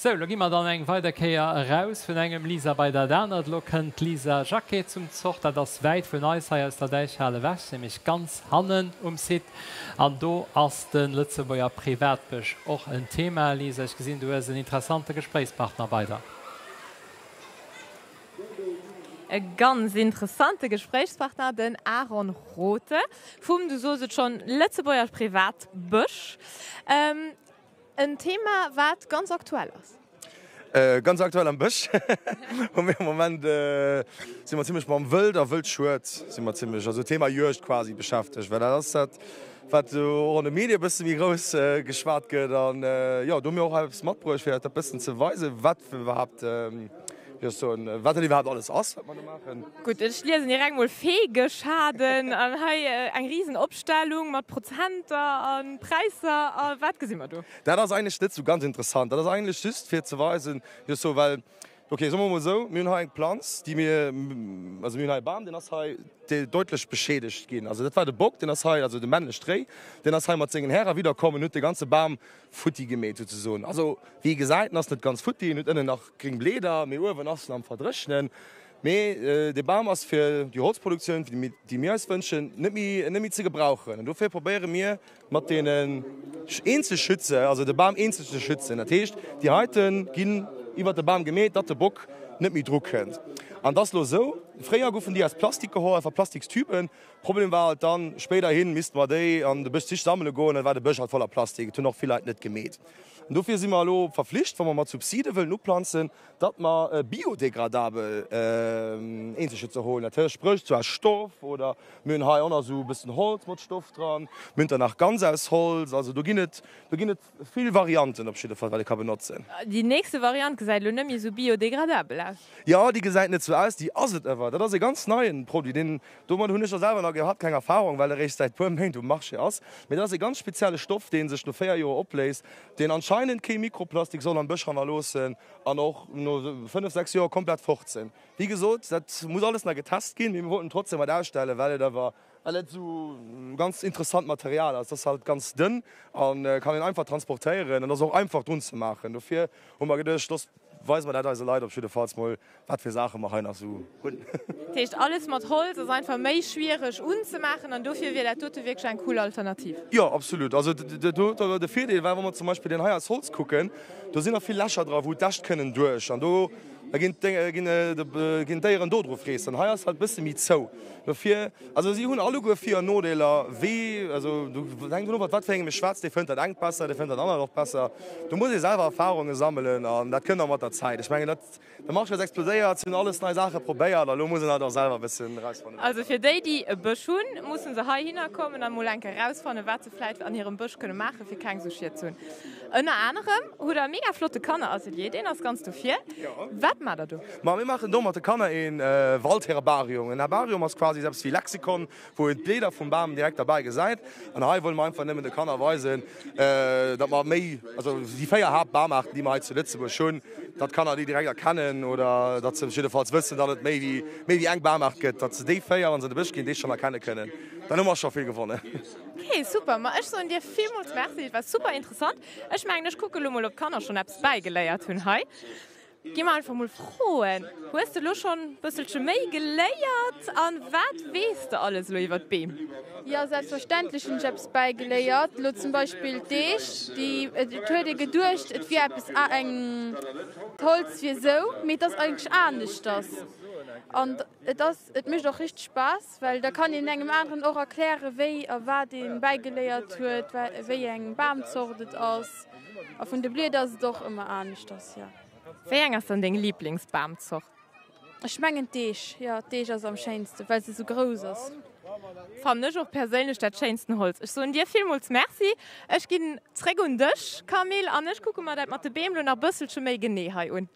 Sou, lo gi mer dann eng weider Kéier eraus vun engem Lisa bei dat anert. Lo kënnt d'Lisa Jacqué zum Zoch. Dat ass wäit vun eis hei aus der Däichhal ewech, nämlech ganz hannen um Site. An do ass de Lëtzebuerger Privatbësch och en Thema. Lisa, ech gesinn, du hues en interessante Gespréichspartner bei der. E ganz interessante Gespréichspartner, den Aaron Rothe vum, du sos et schonn, Lëtzebuerger Privatbësch. En Thema, wat ganz aktuell ass. Ganz aktuell am Bësch hu mir am Moment, si mer zimlech mam Wëld a Wëldschued si mer zimlech, also Thema Juegd quasi beschäftegt, well dat ass dat, wat och an de Medie e bësse méi grouss geschwat gëtt. An jo, do hu mir och eppes matbruecht, fir dat e bëssen ze weisen, wat iwwerhaapt, wéi soll ech soen, wat dat iwwerhaapt alles ass, wat mer do maachen. Gutt, ech liesen direkt mol Feegeschaden an hei eng risen Opstellung mat Prozenter a Präisser. A wat gesi mer do? Dat ass eigentlech net sou ganz interessant. Dat ass eigentlech just fir ze weisen, jo sou, well, ok, soe mer mol esou, mir hunn hei eng Planz, déi mir, also mir hunn hei e Bam, deen ass hei deutlech beschädegt ginn. Also dat war de Bock, deen ass hei, also de männlecht Réi, deen ass hei mat sengen Härer widderkomm en huet de ganze Bam futti gemeet souzesoen. Also wéi ee gesäit, en ass net ganz futti, en huet ënnen nach gréng Blieder, mee uewen ass en am Verdréchnen. Mee dee Bam ass fir déi Holzproduktioun, déi mir eis wënschen, net méi net méi ze gebrauchen. An dofir probéiere mir mat deenen eenzel Schütze, also de Bam eenzel ze schützen. Dat heescht, déi heite ginn iwwert de Bam gemeet, datt de Bock net méi dru kënnt. An et ass elo esou, fréier goufen déi aus Plastik geholl, einfach Plastikstüben. Problem war halt dann, spéiderhin misste mer déi an de Bësch sich sammele goen, da war de Bësch halt voller Plastik. Et hunn och vill Leit net gemeet. An dofir si mer elo verflicht, wa mer mat Subside wëllen uplanzen, datt mer biodegradabel Eenzelschützer holen, dat heescht spréch zwar Stoff oder mir hunn hei och nach esou e bëssen Holz mat Stoff dran, mir hunn der nach ganz aus Holz, also do ginn et do ginn et vill Varianten op jidde Fall wat ee ka benotzen. Déi nächste Variant gesäit elo net méi esou biodegradabel aus. Jo, déi gesäit net esou aus, déi ass et ewer. Dat ass e ganz neien Produit, deen, domat hunn ech da selwer nach iwwerhaapt keng Erfahrung, well e réischt säit puer Méint um Marché ass, mee dat ass e ganz spezielle Stoff, dee sech no 4 Joer opléist, deen anscheinend kee Mikroplastik soll am Bësch hannerloossen an och no 5, 6 Joer komplett fort sinn. Wéi gesot, dat muss alles nach getest ginn, mee mir wollten trotzdem mat ausstellen, well et awer, well et esou ganz interessant Material ass. Et ass halt ganz dënn a kann een einfach transportéieren an ass och einfach drun ze maachen. Dofir hu mer geduecht, looss weise mer dat eise Leit op jiddefalls mol, wat fir Saache mer hei nach esou hunn. Dat heescht, alles mat Holz ass einfach méi schwiereg unzemaachen an dofir wier dat dote wierklech eng cool Alternativ. Jo, absolut. Also dat huet awer de Virdeel, well wa mer zum Beispill deen hei aus Holz kucken, do sinn nach vill Lächer dra wou d'Äscht kënnen duerch an do ginn d'Déieren do dru freessen. Hei ass halt e bësse méi zou. Dofir, also si hunn alleguer Vir an Nodeeler, wéi, also do hänkt drun of mat wat fir engem ee schwätzt, dee fënnt dat engt besser, dee fënnt dat anert och besser. Do muss ee selwer Erfarunge sammelen an dat kënnt da mat der Zäit. Ech mengen dat. De Marché ass explodéiert, si hunn alles nei Saache probéiert a lo muss een halt och selwer e bëssen erausfannen. Also fir déi, déi e Bësch hunn, musse se heihinner kommen a mol eng Kéier erausfannen, wat se vläit an hirem Bësch kënne maachen, fir keng esou Schied ze hunn. Ënner anerem hutt der e mega flotte Kanneratelier, deen ass ganz dofir. Wat maacht der do? Ma mir maachen do mat de Kanner ee Waldherbarium. En Herbarium ass quasi esou eppes wéi Lexikon, wou een d'Blieder vum Bam direkt derbäi gesäit. An hei wëlle mer einfach nëmmen de Kanner weisen, datt mer méi, also déi 4 Haaptbamaarten, déi mer hei zu Lëtzebuerg hunn, datt d'Kanner déi direkt erkennen oder datt se jiddefalls wëssen, datt et méi wéi, méi wéi eng Bamaart gëtt, datt se déi 4, wa se an de Bësch ginn, déi schonn erkenne kënnen. Dann hu mer scho vill gewonnen. Ok, super. Ma ech soen dir villmools Merci, et war super interessant. Ech mengen, ech kucke lo mol, ob d'Kanner schonn eppes bäigeléiert hunn hei. Gi mer einfach mol froen. Hues de lo schonn bësselche méi geléiert an wat weess de alles elo iwwert d'Beem? Jo, selbstverständlech hunn ech eppes bäigeléiert. Elo zum Beispill d'Eech, déi, et huet ee geduecht, et wier eppes a eng, d'Holz wier esou, mee et ass eigentlech aneschters. An et ass, et mécht och richteg Spaass, well da kann een engem aneren och erklären, wéi a wat ee bäigeléiert huet, wéi eng Bamzort et ass. A vun de Blieder ass et och ëmmer aneschters, jo. Wéi eng ass dann deng Liblingsbamzort? Ech mengen d'Eech, jo, d'Eech ass am schéinsten, well se sou grouss ass. Fannen ech och perséinlech dat schéinsten Holz. Ech soen dir villmools Merci. Ech ginn zréck un dech, Camille, an ech kucke mer dat mat de Beem lo nach bësselche méi genee hei un.